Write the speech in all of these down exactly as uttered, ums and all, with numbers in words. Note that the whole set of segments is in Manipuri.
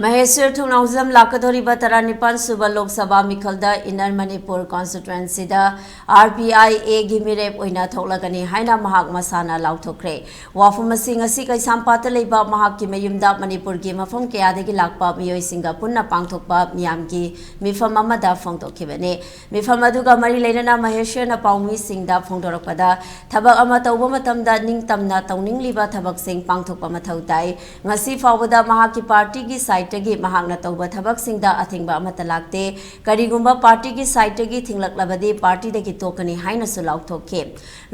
ꯃꯍꯦꯁ꯭ꯋꯔ ꯊꯣꯡꯅꯥꯎꯖꯝ ꯂꯥꯛꯀꯗꯧꯔꯤꯕ ꯇꯔꯥꯅꯤꯄꯥꯟ ꯁꯨꯕ ꯂꯣꯛ ꯁꯚꯥ ꯃꯤꯈꯜꯗ ꯏꯟꯅꯔ ꯃꯅꯤꯄꯨꯔ ꯀꯣꯟꯁꯇꯤꯇ꯭ꯋꯦꯟꯁꯤꯗ ꯑꯥꯔ ꯄꯤ ꯑꯥꯏ ꯑꯦꯒꯤ ꯃꯤꯔꯦꯞ ꯑꯣꯏꯅ ꯊꯣꯛꯂꯒꯅꯤ ꯍꯥꯏꯅ ꯃꯍꯥꯛ ꯃꯁꯥꯅ ꯂꯥꯎꯊꯣꯛꯈ꯭ꯔꯦ꯫ ꯋꯥꯐꯝ ꯑꯁꯤ ꯉꯁꯤ ꯀꯩꯁꯥꯝꯄꯥꯠꯇ ꯂꯩꯕ ꯃꯍꯥꯛꯀꯤ ꯃꯌꯨꯝꯗ ꯃꯅꯤꯄꯨꯔꯒꯤ ꯃꯐꯝ ꯀꯌꯥꯗꯒꯤ ꯂꯥꯛꯄ ꯃꯤꯑꯣꯏꯁꯤꯡꯒ ꯄꯨꯟꯅ ꯄꯥꯡꯊꯣꯛꯄ ꯃꯤꯌꯥꯝꯒꯤ ꯃꯤꯐꯝ ꯑꯃꯗ ꯐꯣꯡꯗꯣꯛꯈꯤꯕꯅꯤ꯫ ꯃꯤꯐꯝ ꯑꯗꯨꯒ ꯃꯔꯤ ꯂꯩꯅꯅ ꯃꯍꯦꯁ꯭ꯋꯔꯅ ꯄꯥꯎꯃꯤꯁꯤꯡꯗ ꯐꯣꯡꯗꯣꯔꯛꯄꯗ, ꯊꯕꯛ ꯑꯃ ꯇꯧꯕ ꯃꯇꯝꯗ ꯅꯤꯡꯇꯝꯅ ꯇꯧꯅꯤꯡꯂꯤꯕ ꯊꯕꯛꯁꯤꯡ ꯄꯥꯡꯊꯣꯛꯄ ꯃꯊꯧ ꯇꯥꯏ꯫ ꯉꯁꯤ ꯐꯥꯎꯕꯗ ꯃꯍꯥꯛꯀꯤ ꯄꯥꯔꯇꯤꯒꯤ ꯁꯥꯏꯠꯇꯒꯤ ꯃꯍꯥꯛꯅ ꯇꯧꯕ ꯊꯕꯛꯁꯤꯡꯗ ꯑꯊꯤꯡꯕ ꯑꯃꯠꯇ ꯂꯥꯛꯇꯦ꯫ ꯀꯔꯤꯒꯨꯝꯕ ꯄꯥꯔꯇꯤꯒꯤ ꯁꯥꯏꯠꯇꯒꯤ ꯊꯤꯡꯂꯛꯂꯕꯗꯤ ꯄꯥꯔꯇꯤꯗꯒꯤ ꯇꯣꯛꯀꯅꯤ ꯍꯥꯏꯅꯁꯨ ꯂꯥꯎꯊꯣꯛꯈꯤ꯫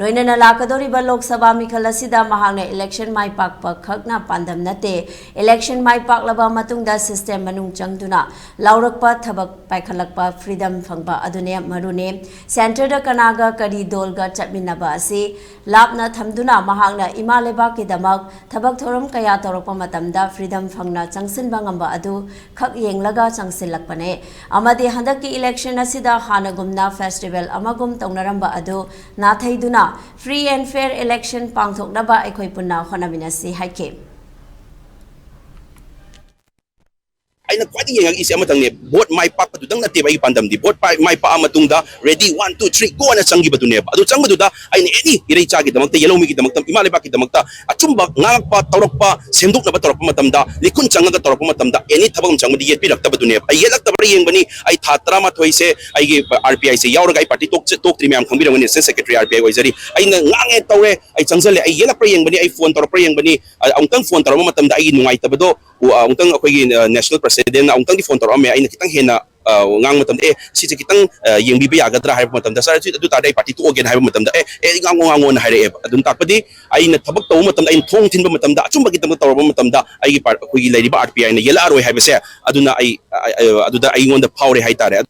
ꯂꯣꯏꯅꯅ ꯂꯥꯛꯀꯗꯧꯔꯤꯕ ꯂꯣꯛ ꯁꯚꯥ ꯃꯤꯈꯜ ꯑꯁꯤꯗ ꯃꯍꯥꯛꯅ ꯏꯂꯦꯛꯁꯟ ꯃꯥꯏ ꯄꯥꯛꯄ ꯈꯛꯅ ꯄꯥꯟꯗꯝ ꯅꯠꯇꯦ, ꯏꯂꯦꯛꯁꯟ ꯃꯥꯏ ꯄꯥꯛꯂꯕ ꯃꯇꯨꯡꯗ ꯁꯤꯁꯇꯦꯝ ꯃꯅꯨꯡ ꯆꯪꯗꯨꯅ ꯂꯥꯎꯔꯛꯄ, ꯊꯕꯛ ꯄꯥꯏꯈꯠꯂꯛꯄ, ꯐ꯭ꯔꯤꯗꯝ ꯐꯪꯕ ꯑꯗꯨꯅꯦ ꯃꯔꯨꯅꯤ꯫ ꯁꯦꯟꯇꯔꯗ ꯀꯅꯥꯒ ꯀꯔꯤ ꯗꯣꯜꯒ ꯆꯠꯃꯤꯟꯅꯕ ꯑꯁꯤ ꯂꯥꯞꯅ ꯊꯝꯗꯨꯅ ꯃꯍꯥꯛꯅ ꯏꯃꯥ ꯂꯩꯕꯥꯛꯀꯤꯗꯃꯛ ꯊꯕꯛ ꯊꯧꯔꯝ ꯀꯌꯥ ꯇꯧꯔꯛꯄ ꯃꯇꯝꯗ ꯐ꯭ꯔꯤꯗꯝ ꯐꯪꯅ ꯆꯪꯁꯤꯟꯕ ꯉꯝꯕ ꯑꯗꯨ ꯈꯛ ꯌꯦꯡꯂꯒ ꯆꯪꯁꯤꯜꯂꯛꯄꯅꯦ꯫ ꯑꯃꯗꯤ ꯍꯟꯗꯛꯀꯤ ꯏꯂꯦꯛꯁꯟ ꯑꯁꯤꯗ ꯍꯥꯟꯅꯒꯨꯝꯅ ꯐꯦꯁꯇꯤꯚꯦꯜ ꯑꯃꯒꯨꯝ ꯇꯧꯅꯔꯝꯕ ꯑꯗꯨ ꯅꯥꯊꯩꯗꯨꯅ ꯐ꯭ꯔꯤ ꯑꯦꯟ ꯐꯦꯌꯔ ꯏꯂꯦꯛꯁꯟ ꯄꯥꯡꯊꯣꯛꯅꯕ ꯑꯩꯈꯣꯏ ꯄꯨꯟꯅ ꯍꯣꯠꯅꯃꯤꯟꯅꯁꯤ ꯍꯥꯏꯈꯤ꯫ ꯑꯩꯅ ꯈ꯭ꯋꯥꯏꯗꯒꯤ ꯌꯦꯡꯉꯛꯏꯁꯦ ꯑꯃꯇꯪꯅꯦ, ꯚꯣꯠ ꯃꯥꯏ ꯄꯥꯛꯄꯗꯨꯗꯪ ꯅꯠꯇꯦꯕ ꯑꯩꯒꯤ ꯄꯥꯟꯗꯝꯗꯤ꯫ ꯚꯣꯠ ꯄꯥꯏ-, ꯃꯥꯏ ꯄꯥꯛꯑ ꯃꯇꯨꯡꯗ ready, one, two, three, go ꯑꯅ ꯆꯪꯈꯤꯕꯗꯨꯅꯦꯕ꯫ ꯑꯗꯨ ꯆꯪꯕꯗꯨꯗ ꯑꯩꯅ ꯑꯦꯅꯤ ꯏꯔꯩꯆꯥꯒꯤꯗꯃꯛꯇ, ꯌꯦꯜꯍꯧꯃꯤꯒꯤꯗꯃꯛꯇ, ꯏꯃꯥ ꯂꯩꯕꯥꯛꯀꯤꯗꯃꯛꯇ ꯑꯆꯨꯝꯕ ꯉꯥꯡꯉꯛꯄ, ꯇꯧꯔꯛꯄ, ꯁꯦꯝꯗꯣꯛꯅꯕ ꯇꯧꯔꯛꯄ ꯃꯇꯝꯗ, ꯂꯤꯈꯨꯟ ꯆꯪꯉꯒ ꯇꯧꯔꯛꯄ ꯃꯇꯝꯗ, ꯑꯦꯅꯤ ꯊꯕꯛ ꯑꯃ ꯆꯪꯕꯗ ꯌꯦꯠꯄꯤꯔꯛꯇꯕꯗꯨꯅꯦꯕ꯫ ꯑꯩ ꯌꯦꯠꯂꯛꯇꯕ꯭ꯔꯥ ꯌꯦꯡꯕꯅꯤ꯫ ꯑꯩ ꯊꯥ ꯇꯔꯥꯃꯥꯊꯣꯏꯁꯦ ꯑꯩꯒꯤ ꯑꯥꯔ ꯄꯤ ꯑꯥꯏꯁꯦ ꯌꯥꯎꯔꯒ ꯑꯩ ꯄꯥꯔꯇꯤ ꯇꯣꯛ-, ꯇꯣꯛꯇ꯭ꯔꯤ꯫ ꯃꯌꯥꯝ ꯈꯪꯕꯤꯔꯝꯒꯅꯤ, assistant secretary R P I ꯑꯣꯏꯖꯔꯤ꯫ ꯑꯩꯅ ꯉꯥꯡꯉꯦ, ꯇꯧꯔꯦ, ꯑꯩ ꯆꯪꯁꯤꯜꯂꯦ, ꯑꯩ ꯌꯦꯠꯂꯛꯄ꯭ꯔꯥ ꯌꯦꯡꯕꯅꯤ, ꯑꯩ ꯐꯣꯟ ꯇꯧꯔꯛꯄ꯭ꯔꯥ ꯌꯦꯡꯕꯅꯤ꯫ ꯑ, ꯑꯃꯨꯛꯇꯪ ꯐꯣꯟ ꯇꯧꯔꯛꯄ ꯃꯇꯝꯗ ꯑꯩꯒꯤ ꯅꯨꯡꯉꯥꯏꯇꯕꯗꯣ, ꯑ, ꯑꯃꯨꯛꯇꯪ ꯑꯩꯈꯣꯏꯒꯤ, ꯑ, ꯅꯦꯁꯅꯦꯜ ꯄ꯭ꯔꯁꯤꯗꯦꯟꯅ ꯑꯃꯨꯛꯇꯪꯗꯤ ꯐꯣꯟ ꯇꯧꯔꯛꯑꯝꯃꯦ꯫ ꯑꯩꯅ ꯈꯤꯇꯪ ꯍꯦꯟꯅ, ꯑ, ꯉꯥꯡꯕ ꯃꯇꯝꯗ, "ꯑꯦ, ꯁꯤꯁꯦ ꯈꯤꯇꯪ, ꯑ, ꯌꯦꯡꯕꯤꯕ ꯌꯥꯒꯗ꯭ꯔꯥ?" ꯍꯥꯏꯕ ꯃꯇꯝꯗ, "ꯁꯥꯔ, ꯑꯗꯨ ꯇꯥꯔꯗꯤ ꯑꯩ ꯄꯥꯔꯇꯤ ꯇꯣꯛꯑꯒꯦꯅ" ꯍꯥꯏꯕ ꯃꯇꯝꯗ, "ꯑꯦ, ꯑꯦ, ꯉꯥꯡꯉꯣ, ꯉꯥꯡꯉꯣꯅ" ꯍꯥꯏꯔꯛꯑꯦꯕ꯫ ꯑꯗꯨꯅ ꯇꯥꯛꯄꯗꯤ ꯑꯩꯅ ꯊꯕꯛ ꯇꯧꯕ ꯃꯇꯝꯗ, ꯑꯩꯅ ꯊꯣꯡ ꯊꯤꯟꯕ ꯃꯇꯝꯗ, ꯑꯆꯨꯝꯕꯒꯤꯗꯃꯛ ꯇꯧꯔꯛꯄ ꯃꯇꯝꯗ ꯑꯩꯒꯤ ꯄꯥꯔ-, ꯑꯩꯈꯣꯏꯒꯤ ꯂꯩꯔꯤꯕ ꯑꯥꯔ ꯄꯤ ꯑꯥꯏꯅ ꯌꯦꯜꯂꯛꯑꯔꯣꯏ ꯍꯥꯏꯕꯁꯦ, ꯑꯗꯨꯅ ꯑꯩ, ꯑ, ꯑ, ꯑꯗꯨꯗ ꯑꯩꯉꯣꯟꯗ ꯐꯥꯎꯔꯦ ꯍꯥꯏꯇꯥꯔꯦ꯫